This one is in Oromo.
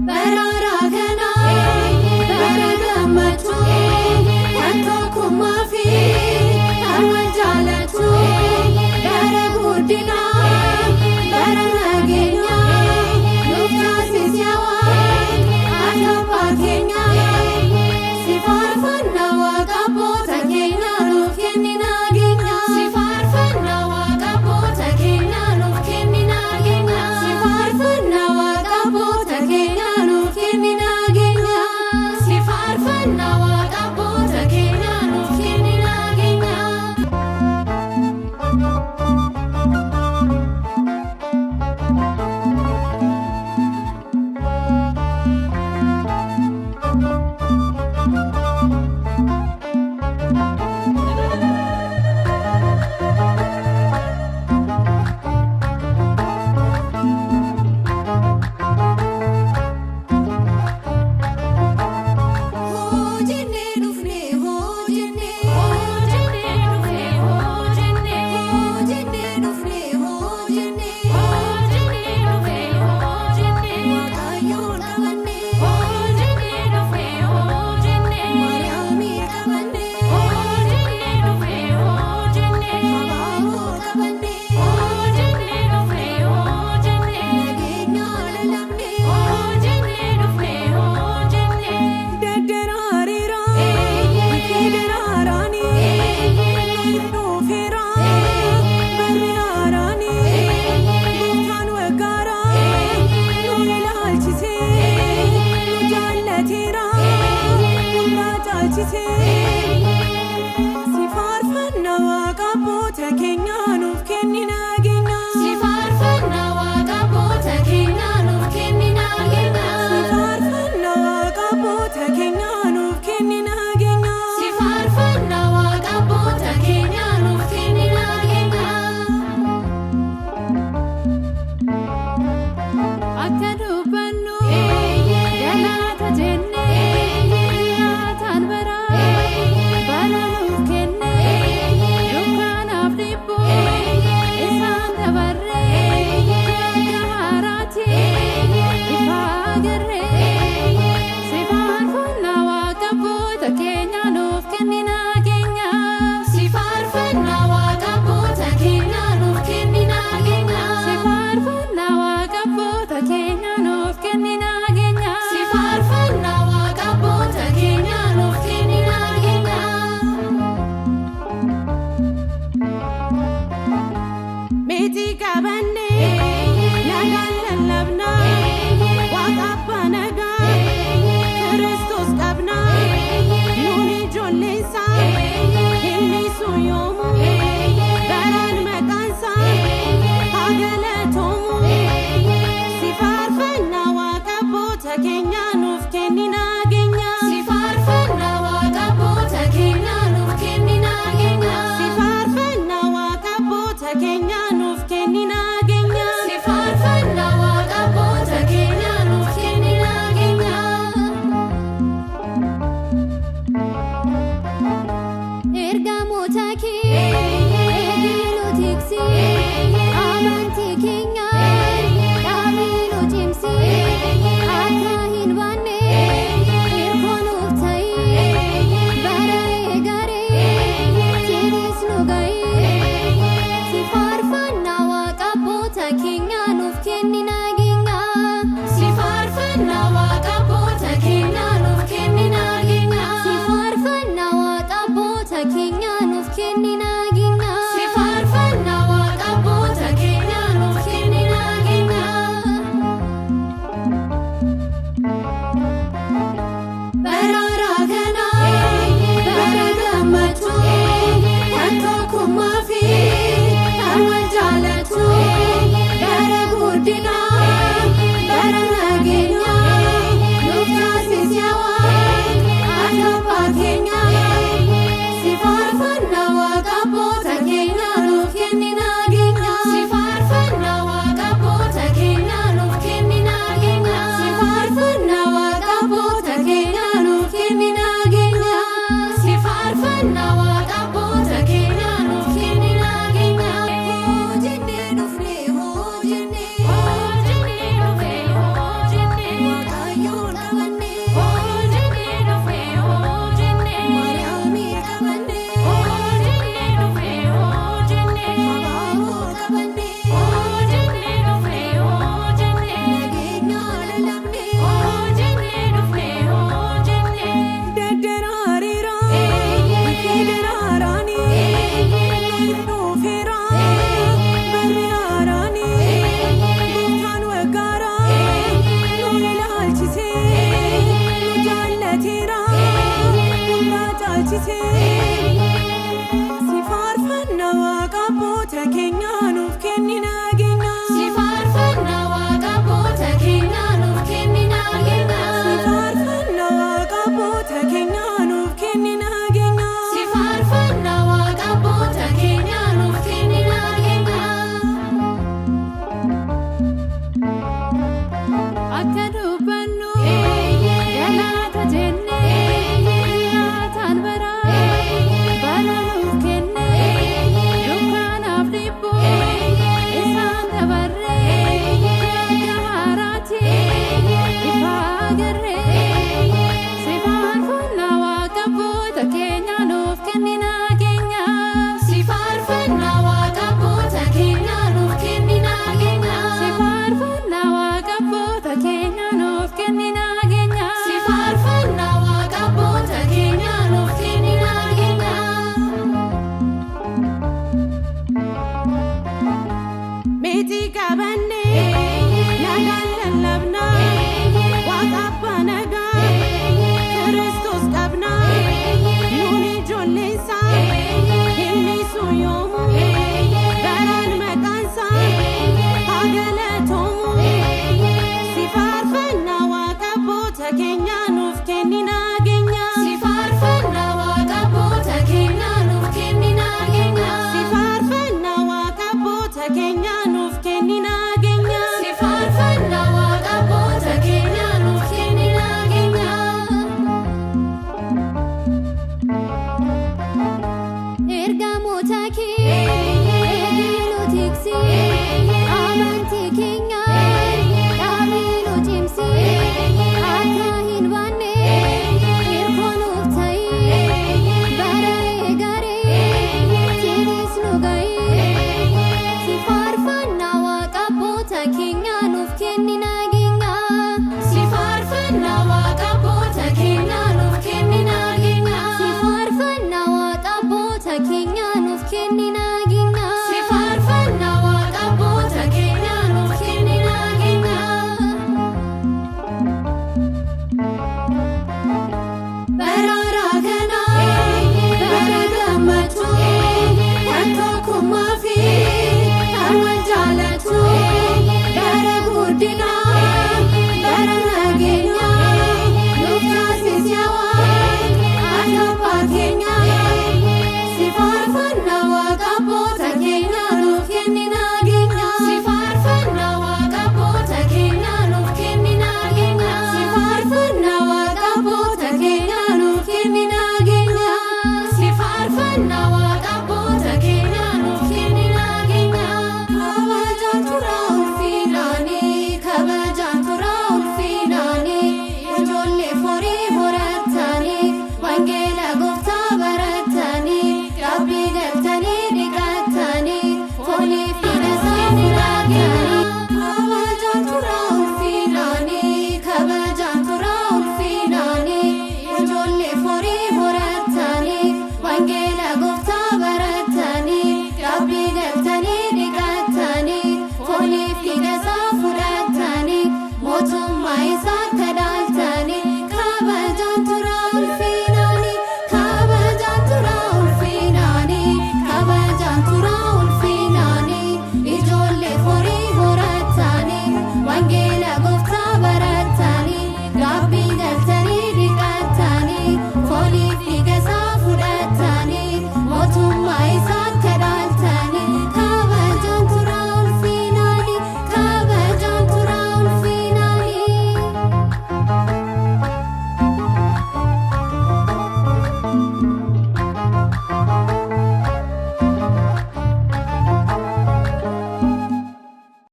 Bara haaraa kana bara gammachuu kan tokkummaa fi kan wal jaalachuu, bara guddinaa, bara nageenyaa nuuf taasisi yaa Waaqa abbaa keenyaa. Si faarfanna, Waaqa abboota keenyaa, nuuf kenni nageenya. Si faarfanna, Waaqa abboota keenyaa, nuuf kenni nageenya. Si faarfanna, Waaqa abboota keenyaa, nuuf kenni nageenya. Si faarfanna, Waaqa abboota keenyaa, nuuf kenni nageenya. Hojjennee dhufnee, hojjennee. Hojjennee dhufnee, hojjennee. Hojjennee dhufnee, hojjennee. Hojjennee dhufnee, hojjennee. Waaqayyoon qabannee. Hojjennee dhufnee, hojjennee. Maariyaamii qabannee. Hojjennee dhufnee, hojjennee. Abaaboo qabannee. Hojjennee dhufnee, hojjennee. Nageenya lallabnee. Hojjennee dhufnee, hojjennee. Daddaraariira, federaaraani, dhufeera, barri haaraani, gooftaan waggaara, nu ilaalchise, nu jaallateera, hundaa caalchise. Si faarfanna, Waaqa abboota keenyaa, nuuf kenni nageenya. Si faarfanna, Waaqa abboota keenyaa, nuuf kenni nageenya. Si faarfanna, Waaqa abboota keenyaa, nuuf kenni nageenya. Si faarfanna, Waaqa abboota keenyaa, nuuf kenni nageenya. Akka dubbannu galata jennee, jiraataan bara bara nuuf kenne, dukkaanaaf dhibbuu isaan dabarree, waggaa haaraati ifa agarree. Si faarfanna, Waaqa abboota keenya, nuuf kenni nageenya. Si faarfanna, Waaqa abboota keenyaa, nuuf kenni nageenya. Si faarfanna, Waaqa abboota keenya, nuuf kenni nageenya. Si faarfanna, Waaqa abboota keenyaa, nuuf kenni nageenya. Meetii qabannee nagaan lallabnaa, Waaqa abbaa nagaa Kiristoos qabnaa, nuun ijoolleensaa inni sun yoomuu baraan maqaansaa haa galatoomu. Si faarfanna, Waaqa abboota keenyaa, nuuf kenni nageenya. Si faarfanna, Waaqa abboota keenyaa, nuuf kenni nageenya. Si faarfanna, Waaqa abboota keenyaa, nuuf kenni nageenya. Si faarfanna, Waaqa abboota keenyaa, nuuf kenni nageenya. Ergamoota kee eegii nu tiksi, amantii keenya dhaabii nu cimsi, akka hin taasise. Si faarfanna Waaqa abboota keenyaa nuuf kenni nageenya. Si faarfanna Waaqa abboota keenyaa nuuf kenni nageenya. Si faarfanna Waaqa abboota keenyaa nuuf kenni nageenya. Si faarfanna Waaqa abboota keenyaa nuuf kenni nageenya. Akka dubbannu galata jenne nyaataan bara bara nuuf kenne dukkaanaaf dhibbuu isaan dabarre erga haaraati ifa agarre. Si faarfanna Waaqa abboota keenya nuuf kenni nageenya. Si faarfanna Waaqa abboota keenyaa nuuf kenni nageenya. Si faarfanna Waaqa abboota keenya nuuf kenni nageenya. Si faarfanna Waaqa abboota keenyaa nuuf kenni nageenya. Meetii qabannee nagaan lallabnaa, Waaqa abbaa nagaa Kiristoos qabnaa, nuun ijoolleensaa inni sun yoomuu baraan maqaansaa haa galatoomu. Si faarfanna Waaqa abboota keenyaa nuuf kenni nageenya. Si faarfanna Waaqa abboota keenyaa nuuf kenni nageenya. Si faarfanna Waaqa abboota keenyaa nuuf kenni nageenya. Si faarfanna Waaqa abboota keenyaa nuuf kenni nageenya. Ergamoota kee eegi nu tiksi, amantii keenya dhaabii nu cimsi, akka hin baanne hirkoo nuuf ta'i, bara eegaree tinis nu ga'i. Si faarfanna Waaqa abboota keenya nuuf kenni nageenya. Si faarfanna Waaqa abboota keenyaa nuuf kenni nageenya. Si faarfanna Waaqa abboota keenya nuuf kenni nageenya. Si faarfanna Waaqa abboota keenyaa nuuf kenni nageenya. Baraara kana bara gammachuu kan tokkummaa fi kan wal jaalatu, bara guddinaa bara nageenyaa nuuf taasisi ati abbaa keenya. Si faarfanna Waaqa abboota keenyaa nuuf kenni nageenya. Si faarfanna Waaqa abboota keenyaa nuuf kenni nageenya. Si faarfanna Waaqa abboota keenyaa nuuf kenni nageenya. Si faarfanna Waaqa abboota keenyaa nuuf kenni nageenya. Kabajaan tura ulfinaanii, kabajaan tura ulfinaanii, ijoollee horii horatanii, wangeela gooftaa baratanii, rabbii galtanii dhiqatanii, fooniif dhiiga isaanii laatanii. Kabajaan tura ulfinaanii, kabajaan tura ulfinaanii, ijoollee horii horatanii, wangeela gooftaa baratanii, rabbii galtanii dhiqatanii, fooniif dhiiga isaa fudhatanii, mootummaa isaa kadhaltanii. Kabajaan tura ulfinaanii, kabajaan tura ulfinaanii, kabajaan tura ulfinaanii, ijoollee horii horatanii, wangeela.